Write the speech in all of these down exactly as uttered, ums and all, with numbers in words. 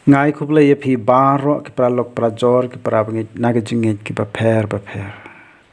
Nga ai khublei ïa phi baroh ki paralok parajor ki parabangeit na ka jingngeit ki bapher bapher.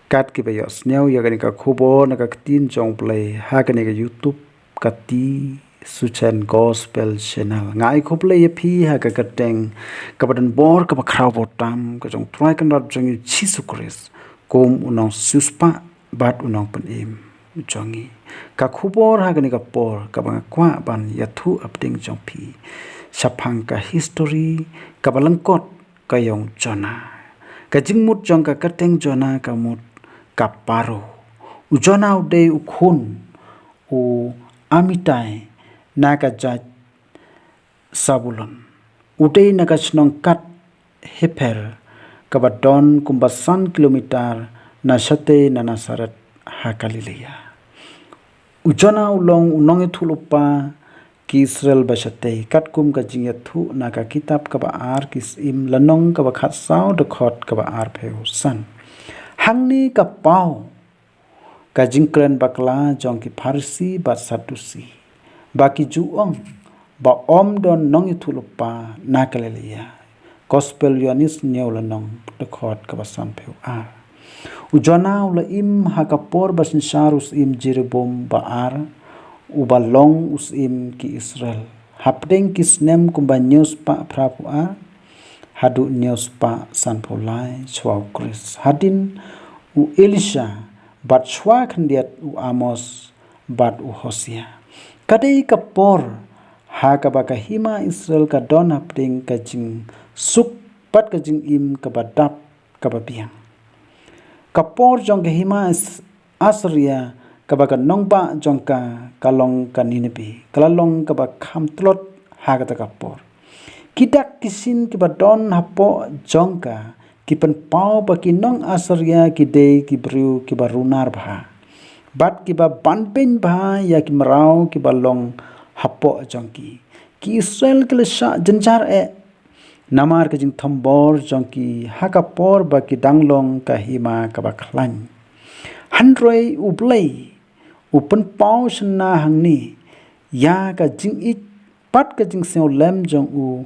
Kat ki ba ïohsngew ïa kane ka khubor na ka ktien jong U Blei ha kane ka YouTube ka T Suchen Gospel Channel. Nga ai khublei ïa phi ha ka kyrteng kaba donbor kaba khraw bor tam ka jong U Trai Kynrad jong ngi U Jisu Khrist kum u nongsiewspah bad u nongpynim jong ngi. Ka khubor ha kane ka por kaba nga kwah ban ïathuh hapdeng jong phi shaphang ka histori kaba lyngkot ka ïong Jonah. Ka jingmut jong ka kyrteng Jonah ka mut ka paro. U Jonah u dei u khun u Amitai na ka jait Sabulon. U dei na ka shnong Kat Heper kaba don kumba san kilometer na shatei na Nasaret ha Galilea. U Jonah u long u nongïathuhlypa ki Israel ba shatei katkum ka jingïathuh na ka kitab kaba ar Ki Syiem lynnong kaba khatsaw dkhot kaba arphew san. Hangne ka paw ka jingkren bakla jong ki Pharisi bad Sadusi ba ki ju ong ba ym don nongïathuhlypa na Galilea. Gospel Ïoannis hynñiew lynnong dkhot kaba sanphew ar. U Jonah u la im ha ka por ba synshar u syiem Jeroboam ba ar uba long u syiem ki Israel. Hapdeng ki snem kumba hynñiewspah phraphew ar haduh hynñiewspah sanphew lai shuwa U Khrist. Hadien u Elisha bad shuwa khyndiat u Amos bad u Hosea. Ka dei ka por ha kaba ka hima Israel ka don hapdeng ka jingsuk bad ka jingim kaba dap kaba biang. Ka por jong ka hima As- Assyria kaba ka nongbah jong ka ka long ka Nineveh ka la long kaba kham tlot ha kata ka por. Ki dak ki shin kiba don hapoh jong ka ki pynpaw ba ki nong Assyria ki dei ki briew kiba runar bha bad kiba banbeiñ bha ïa ki mraw kiba long hapoh jong ki. Ki Israel ki la shah jynjar eh namar ka jingthombor jong ki ha ka por ba ki dang long ka hima kaba khlaiñ. Hynrei U Blei u pynpaw shynna hangne ïa ka jingïeit bad ka jingsngewlem jong u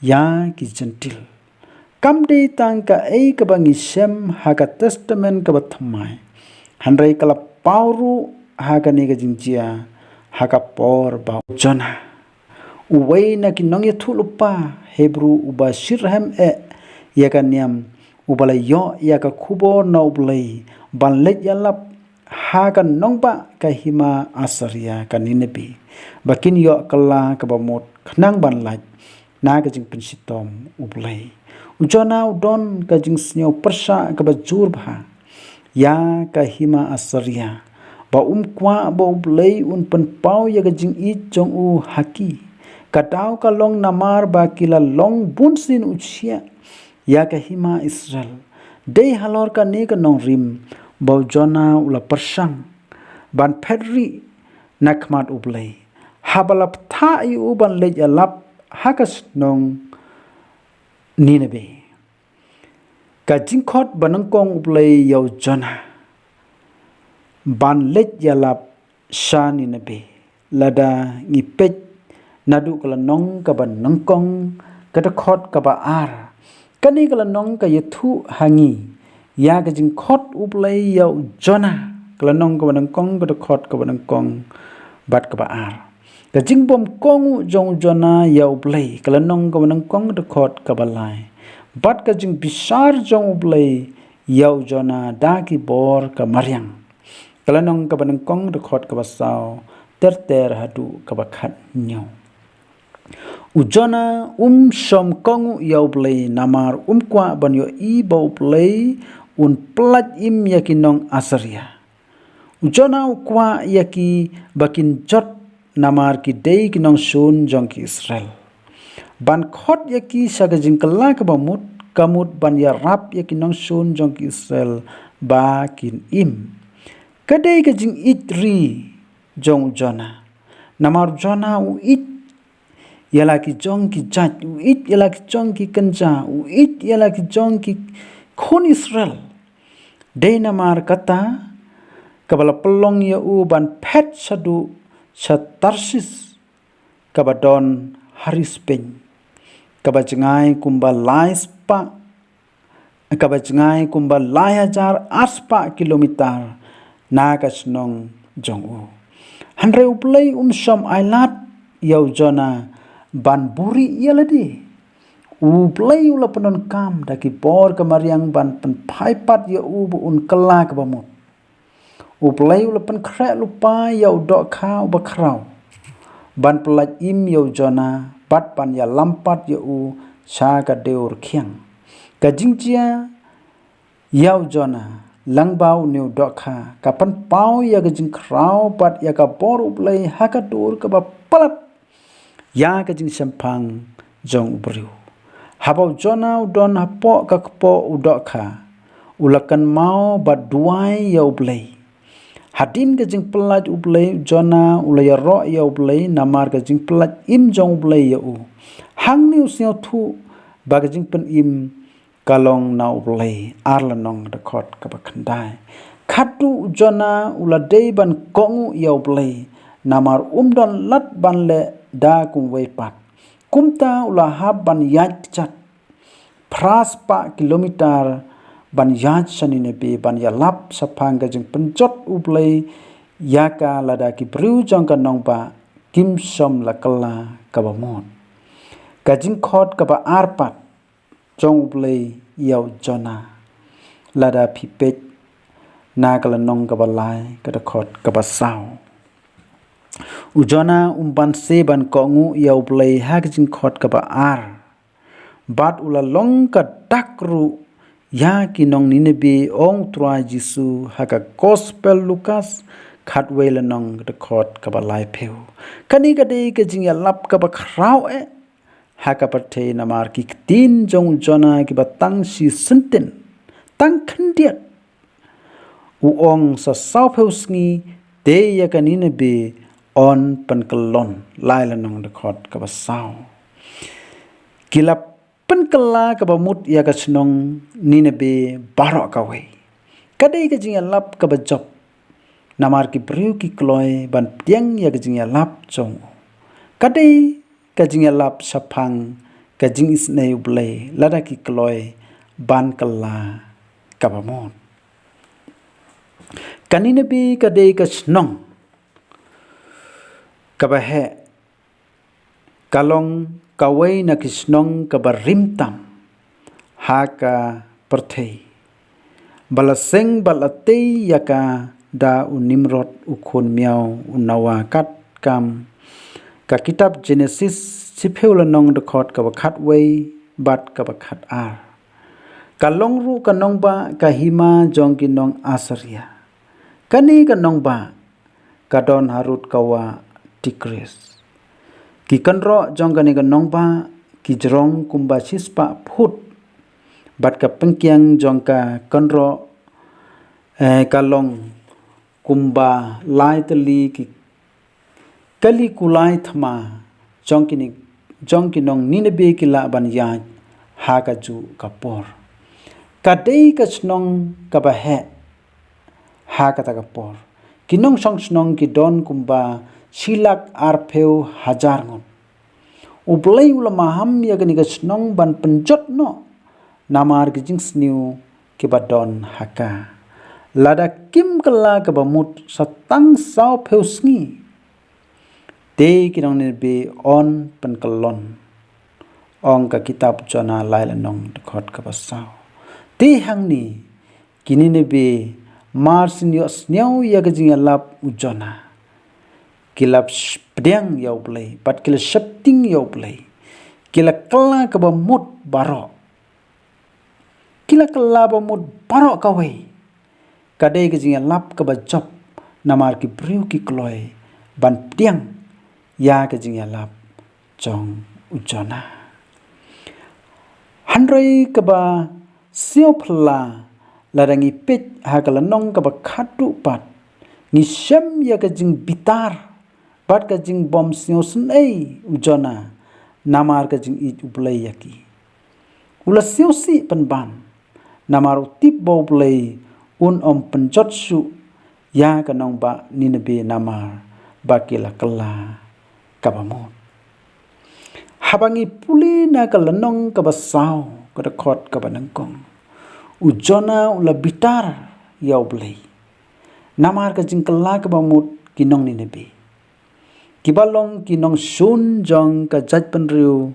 ïa ki Jentil. Kam dei tang kaei kaba ngi shem ha ka Testament kaba thymmai, hynrei ka la paw ruh ha kane ka jingjia ha ka por ba u Jonah, uwei na ki nongïathuhlypa Hebru uba shitrhem eh ïa ka niam, uba la ïoh ïa ka khubor na U Blei ban leit ïalap ha ka nongbah ka hima Assyria ka Nineveh ba kin ïoh kylla kaba mut khnang ban lait na ka jingpynshitom U Blei. U Jonah u don ka jingsngew pyrshah kaba jur bha ïa ka hima Assyria ba um kwah ba U Blei un pynpaw ïa ka jingïeit jong u ha ki. Ka daw ka long namar ba ki la long bunsien u shiah ïa ka hima Israel. Dei halor kane ka nongrim ba u Jonah u la pyrshang ban phet rieh na khmat U Blei haba la bthah ïa u ban leit ïalap ha ka shnong Nineveh. Ka jingkhot ba nyngkong U Blei ïa u Jonah ban leit ïalap sha Nineveh. Lada ngi peit naduh ka lynnong kaba nyngkong ka dkhot kaba ar, kane ka lynnong ka ïathuh ha ngi ïa ka jingkhot U Blei ïa u Jonah. Ka lynnong kaba nyngkong ka dkhot kaba nyngkong bad kaba ar. Ka jingbymkohnguh jong u Jonah ïa U Blei, ka lynnong kaba nyngkong dkhot kaba lai. Bad ka jingbishar jong U Blei ïa u Jonah da ki bor ka mariang. Ka lynnong kaba nyngkong dkhot kaba saw ter ter haduh kaba khathynñiew. U Jonah um shym kohnguh ïa U Blei namar um kwah ban ïohi ba U Blei un pyllait im ïa ki nong Assyria. U Jonah u kwah ïa ki ba kin jot namar ki dei ki nongshun jong ki Israel. Ban khot ïa ki sha ka jingkylla kaba mut, ka mut ban ïarap ïa ki nongshun jong ki Israel ba kin im. Ka dei ka jingïeit ri jong u Jonah. Namar u Jonah u ïeit ïa la ki jong ki jait, u ïeit ïa la ki jong ki kynja, u ïeit ïa la ki jong ki khun Israel. Dei namar kata kaba la pynlong ïa u ban phet shaduh sha Tarsis kaba don ha ri Spain. kaba jngai kumba lai spah, kaba jngai kumba lai hajar ar spah kilometer na ka shnong jong u. Hynrei U Blei um shym ailad ïa u Jonah ban buhrieh ïa lade. U Blei u la pyndonkam da ki bor ka mariang ban pynphai pat ïa u ba un kylla kaba mut. U Blei u la pynkhreh lypa ïa u dohkha uba khraw ban pyllait im ïa u Jonah bad ban ïalam pat ïa u sha ka dewrkhiang. Ka jingjia ïa u Jonah lyngba une u dohkha ka pynpaw ïa ka jingkhraw bad ïa ka bor U Blei ha ka dur kaba palat ïa ka jingshemphang jong u briew. Haba u Jonah u don hapoh ka kpoh u dohkha, u la kynmaw bad duwai ïa U Blei. Hadien ka jingpyllait U Blei, u Jonah u la ïaroh ïa U Blei namar ka jingpyllait im jong U Blei ïa u. Hangne u sngewthuh ba ka jingpynim ka long na U Blei. Ar lynnong, dkhot kaba khyndai. Khadduh u Jonah u la dei ban kohnguh ïa U Blei namar um don lad ban leh da kumwei pat. Kumta u la hap ban ïaid kjat phra spah kilometer ban ïaid sha Nineveh ban ïalap shaphang ka jingpynjot U Blei ïa ka lada ki briew jong ka nongbah kim shym la kylla kaba mut. Ka jingkhot kaba ar pat jong U Blei ïa u Jonah, lada phi peit na ka lynnong kaba lai, ka dkhot kaba saw. U Jonah um banse ban kohnguh ïa U Blei ha ka jingkhot kaba ar. Bad u la long ka dak ruh ïa ki nong Nineveh, ong u Trai Jisu ha ka Gospel Lukas khatwei lynnong, ka dkhot kaba laiphew. Kane ka dei ka jingïalap kaba khraw eh ha ka pyrthei namar ki ktien jong u Jonah kiba tang shi sentence, tang khyndiat. U ong sa sawphew sngi te ïa ka Nineveh yn pynkyllon, lai lynnong, dkhot kaba saw. Ki la pynkylla kaba mut ïa ka shnong Nineveh baroh kawei. Ka dei ka jingïalap kaba jop namar ki briew ki kloi ban pdiang ïa ka jingïalap jong u. Ka dei ka jingïalap shaphang ka jingisynei U Blei lada ki kloi ban kylla kaba mut. Ka Nineveh ka dei ka shnong kaba heh, ka long kawei na ki shnong kaba rim tam ha ka pyrthei, ba la seng bad la tei ïa ka da u Nimrod u khun miaw u Noah, katkam ka kitab Jenesis shiphew lynnong, dkhot kaba khatwei bad kaba khatar. Ka long ruh ka nongbah ka hima jong ki nong Assyria. Kane ka nongbah ka don harud ka wah Tigris. Ki kynroh jong kane ka nongbah ki jrong kumba shispah phut, bad ka pynkiang jong ka kynroh, eh, ka long kumba lai tylli ki kali kulai thma jong kine, jong ki nong Nineveh ki lah ban ïaid ha kajuh ka por. Ka dei ka shnong kaba heh ha kata ka por. Ki nongshong shnong ki don kumba shi lak arphew hajar ngut. U Blei u la maham ïa kane ka shnong ban pynjot noh namar ki jingsniew kiba don ha ka. Lada kim kylla kaba mut sa tang sawphew sngi, te ki nong Nineveh yn pynkyllon, ong ka kitab Jonah lai lynnong, dkhot kaba saw. Te hangne ki Nineveh mar shu ïohsngew ïa ka jingïalap u Jonah, ki la sh-, pdiang ïa U Blei bad ki la sheptieng ïa U Blei. Ki la kylla kaba mut baroh. Ki la kylla ba mut baroh kawei. Ka dei ka jingïalap kaba jop namar ki briew ki kloi ban pdiang ïa ka jingïalap jong u Jonah. Hynrei kaba sngewphylla, lada ngi peit ha ka lynnong kaba khadduh pat, ngi shem ïa ka jingbitar bad ka jingbym sngewsynei u Jonah namar ka jingïeit U Blei ïa ki. U la sngewsih pynban namar u tip ba U Blei un ym pynjot shuh ïa ka nongbah Nineveh namar ba ki la kylla kaba mut. Haba ngi pule na ka lynnong kaba saw, ka dkhot kaba nyngkong, u Jonah u la bitar ïa U Blei namar ka jingkylla kaba mut ki nong Nineveh, kiba long ki nongshun jong ka jaitbynriew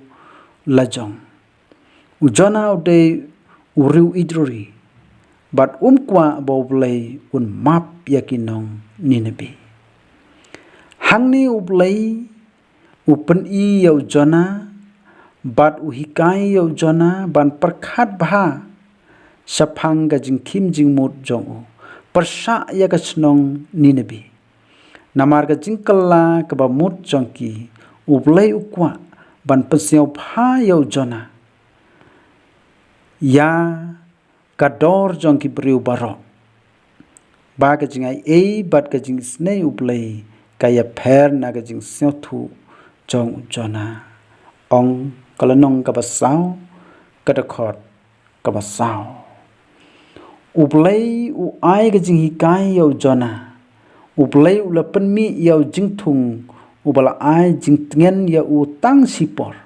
lajong. U Jonah u dei u riewieit ri, bad um kwah ba U Blei un map ïa ki nong Nineveh. Hangne U Blei u pyni ïa u Jonah, bad u hikai ïa u Jonah ban pyrkhat bha shaphang ka jingkhim jingmut jong u pyrshah ïa ka shnong Nineveh. Namar ka jingkylla kaba mut jong ki, U Blei u kwah ban pynsngewbha ïa u Jonah ïa ka dor jong ki briew baroh, ba ka jingai ei bad ka jingisynei U Blei ka ïapher na ka jingsngewthuh jong u Jonah. Ong ka lynnong kaba saw, ka dkhot kaba saw. U Blei u ai ka jinghikai ïa u Jonah. U Blei u la pynmih ïa u jingthung uba la ai jingtngen ïa u tang shipor.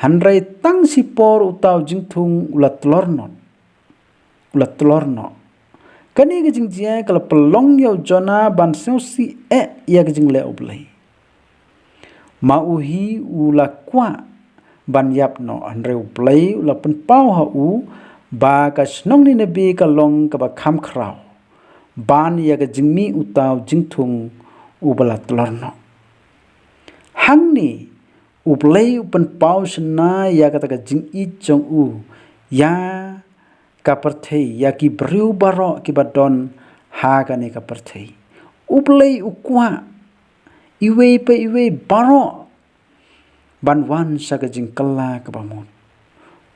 Hynrei tang shipor uta u jingthung u la tlor noh. U la tlor noh. Kane ka jingjia ka la pynlong ïa u Jonah ban sngewsih eh ïa ka jingleh U Blei. Ma u hi u la kwah ban ïap noh, hynrei U Blei u la pynpaw ha u ba ka shnong Nineveh ka long kaba kham khraw ban ïa ka jingmih uta u jingthung uba la tlor noh. Hangne U Blei u pynpaw shynna ïa kata ka jingïeit jong u ïa ka pyrthei, ïa ki briew baroh kiba don ha kane ka pyrthei. U Blei u kwah iwei pa iwei baroh ban wan sha ka jingkylla kaba mut,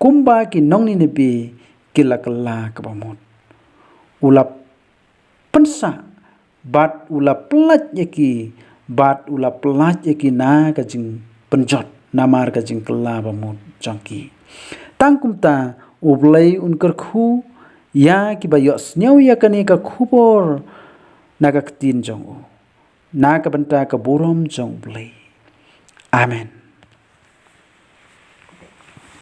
kumba ki nong Nineveh ki la kylla kaba mut. U la pynsah bad u la pyllait ïa ki, bad u la pyllait ïa ki na ka jingpynjot namar ka jingkylla ba mut jong ki. Tang kumta U Blei un kyrkhu ïa kiba ïohsngew ïa kane ka khubor na ka ktien jong u, na ka bynta ka burom jong U Blei. Amen.